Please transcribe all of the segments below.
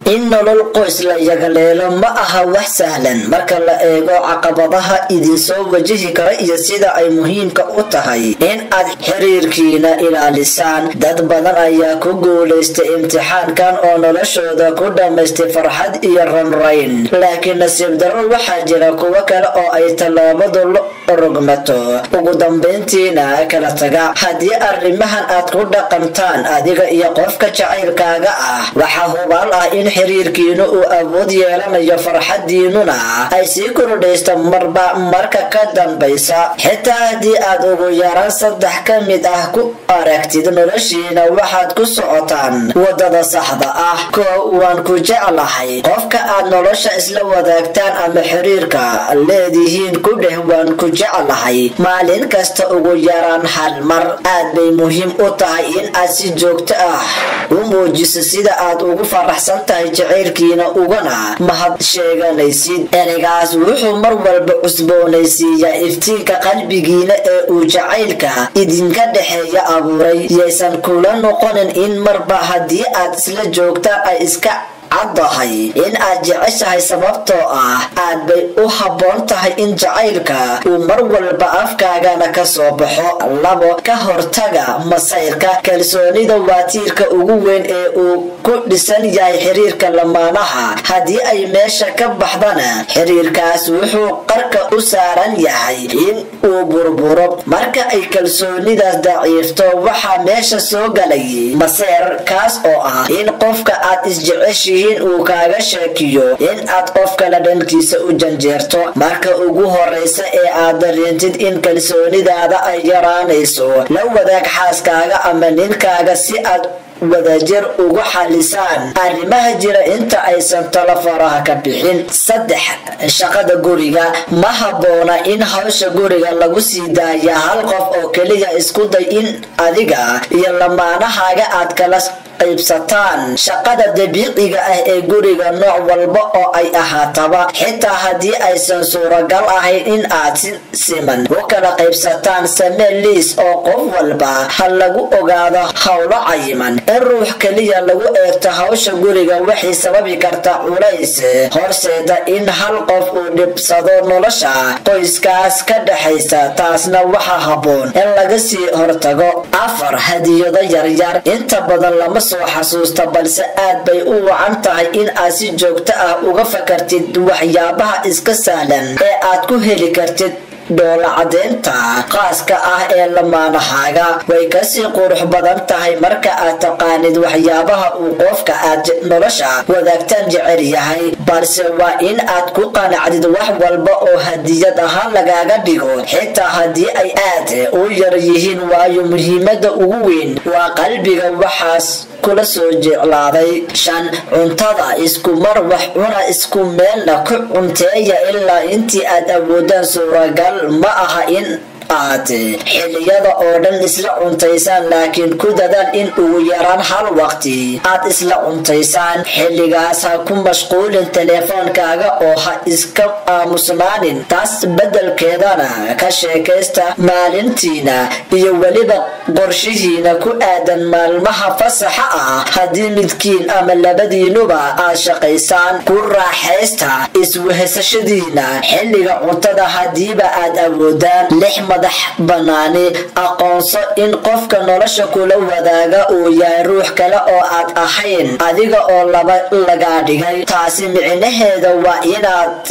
In nolol qoys la yagaleelo ma aha wax sahlan marka la eego caqabadaha idinsoo wajihi kara iyo sida ay muhiimka u tahay in aad xiriirkiina ilaalisaan. Dad badan ayaa ku guulaystay imtixaankan oo noloshooda ku dhammaystay farxad iyo ranrayn, laakiin nasiib darro waxaa jira kuwo kale oo ay tallaabadu la rogmato, ugu dambayntiina kala taga. Haddii arrimahan aad ku dhaqantaan adiga iyo qofka jacaylkaaga ah, waxaa hubaal ah in xiriirkiinu uu awood yeelanayo, farxadiinuna ay sii kordhaysto marba marka ka dambaysa. Xitaa haddii aad ugu yaraan 3 ka mid ah ku aragtid noloshiina, waxaad ku socotaan wadada saxda ah. 1, waan ku jeclahay. Qofka aad nolosha isla wadaagtaan ama xiriirka leedihiin ku dheh "waan ku jeclahay" maalin kasta ugu yaraan hal mar. Aad bay muhiim u tahay in aad si joogto ah u muujiso sida aad ugu faraxsan tahay jacaylkiina ugana mahad sheeganaysid. Ereygaas wuxuu mar walba cusboonaysiiyaa iftiinka qalbigiina ee uu jacaylka idinka dhexeeya abuuray. Yaysan kula noqonin in marba haddii aad isla joogtaan ay iska caddahay in aad jeceshahay, sababtoo ah aad bay u habboon tahay in jacaylka uu mar walba afkaagana ka soo baxo. 2, ka hortaga masayrka. Kalsoonida waa tiirka ugu weyn ee uu ku dhisan yahay xiriirka lamaanaha. Haddii ay meesha ka baxdana, xiriirkaas wuxuu qarka u saaran yahay in uu burburo. Marka ay kalsoonidaas daciifto, waxaa meesha soo galay maseyr, kaas oo ah in qofka aad isjeceshihiin uu kaaga sheekiyo in aad qof kale dhankiisa u janjeerto. Marka ugu horeysa ee aad dareentid in kalsoonidaada ay yaraanayso, la wadaag xaaskaaga ama ninkaaga si aad wadajir ugu xalisaan arrimaha jira inta aysan talo faraha ka bixin. 3, shaqada guriga. Ma habboona in hawsha guriga lagu sii daaya hal qof oo keliya. Isku day in adiga iyo lamaanahaaga aad kala qaybsataan shaqada dabiiciga ah ee guriga, nooc walba oo ay ahaataba. Xitaa haddii aysan suuragal ahayn in aad si siman u kala qaybsataan, samee liis oo qof walba ha lagu ogaado howlo cayiman. In ruux keliya lagu eegto hawsha guriga waxay sababi kartaa culays horseeda in hal qof uu dhibsado nolosha qoyskaas ka dhexaysa, taasna waxaa habboon in laga sii hortago. 4, hadiyado yaryar. Inta badan lama soo xasuusta, balse aad bay u wacan tahay in aad si joogto ah uga fakartid waxyaabaha iska sahlan ee aad ku heli kartid dhoola cadeynta qaaska ah ee lamaanahaaga. Way kasii qurux badan tahay marka aad taqaanid waxyaabaha uu qofka aad nolosha wadaagtaan jecel yahay, balse waa in aad ku qanacdid wax walba oo hadiyad ahaan lagaaga dhigo, xitaa haddii ay aad u yar yihiin, waayo muhiimada ugu weyn waa qalbiga waxaas kula soo jeclaaday. 5, cuntada. Isku mar wax cuna, isku meelna ku cunteeya ilaa intii aad awoodaan. Suuragal ma aha in aad xilliyada oo dhan isla cuntaysaan, laakiin ku dadaal in ugu yaraan hal waqti aad isla cuntaysaan. Xilligaas ha ku mashquulin telefoonkaaga oo ha iska aamusnaanin. Taas beddelkeedana ka sheekaysta maalintiina iyo weliba qorshihiina ku aadan maalmaha fasaxa ah. Haddii midkiin ama labadiinuba aad shaqaysaan, ku raaxaysta iswehesashadiina xilliga cuntada haddiiba aad awoodaan. 6, madax banaani. Aqoonso in qofka nolosha kula wadaaga uu yahay ruux kale oo aad ahayn adiga oo laba lagaa dhigay. Taasi micnaheeda waa inaad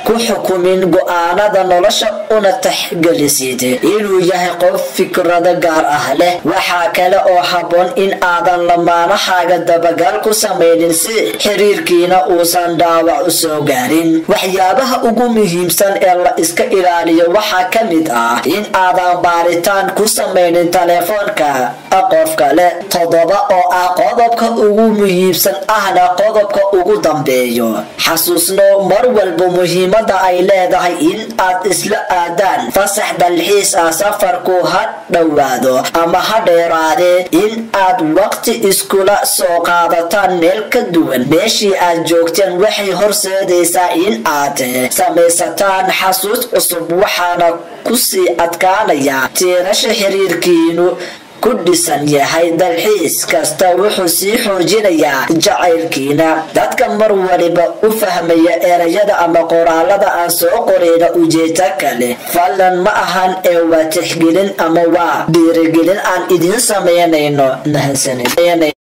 ku xukumin go'aanada nolosha una taxgelisid inuu yahay qof fikrado gaar ah leh. Waxaa kale oo habboon in aadan lamaanahaaga dabagal ku samaynin si xiriirkiina uusan dhaawac u soo gaarin. Waxyaabaha ugu muhiimsan ee la iska ilaaliyo waxaa ka mid ah in aadan baaritaan ku samaynin telefoonka qof kale. 7, oo ah qodobka ugu muhiimsan ahna qodobka ugu dambeeyo, xasuusno mar walba muhiimada ay leedahay in aad isla aadaan fasax dalxiis ah. Safarku ha dhowaado ama ha dheeraadee, in aad waqti iskula soo qaadataan meel ka duwan meeshii aad joogteen waxay horseedaysaa in aad samaysataan xasuus cusub, waxaana kusii adkaanaya tiirasha xiriirkiinu ku dhisan yahay. Dalxiis kasta wuxuu sii xoojinayaa jacaylkiina. Dadka mar waliba u fahmaya erayada ama qoraalada aan soo qorayna ujeedo kale, fadlan ma ahan ee waa tixgelin ama waa dhiirigelin aan idiin sameynayno. Mahadsanid.